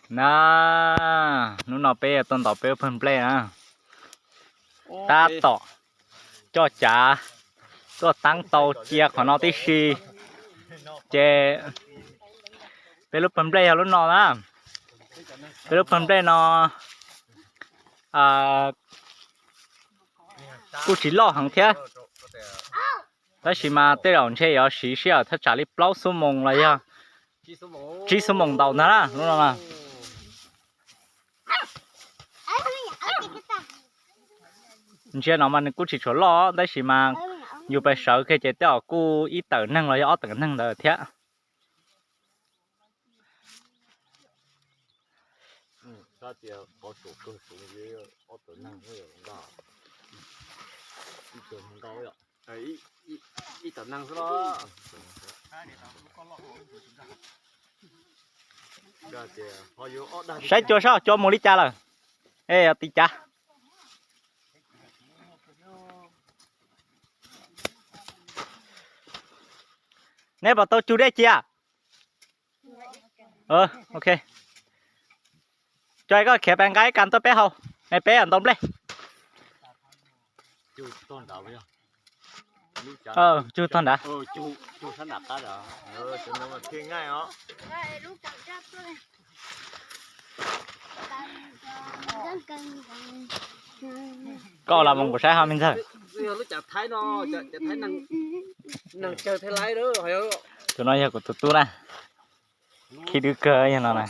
Na, hnub no peb yuav tuaj ntaus peb lub pawg nplej na. Tab tom coj cav tuaj taab tau cia qhov no tib si. Ces peb lub pawg nplej yog lub no na. Peb lub pawg nplej no kuj tsis loj heev thiab, tab sis mas tej zaum ntshe yuav siv sij hawm thaj tsam li plaub xuab moos los yog tsib xuab moos ntaus ntag na lub no na. Ntsia no mas nws kuj tsis tshua loj tab sis mas yus pes sawv kiag ces tej zaum kuj ib tawm neeg los yog ob tawm neeg ntawd thiab. Saib cua saib cua mus li cas lawm. E, ti cav. Neb puas tau cug dej cia? Ok. Cov koj khiav pes nqa ib kas tuaj peb haus, peb ntaus nplej. Cug tog nrad. Koj los mus kuv saib ho me ntxawg. Tus no yog kuv tus tub na. Khib dub kawg yog no na.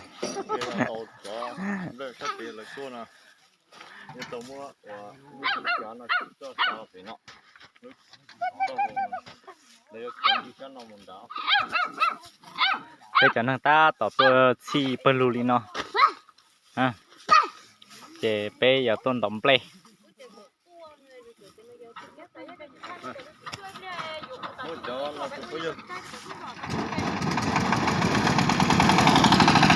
Peb cov neeg tab tom tuaj txhij pawg lug li no, ces peb yuav tuaj ntaus nplej.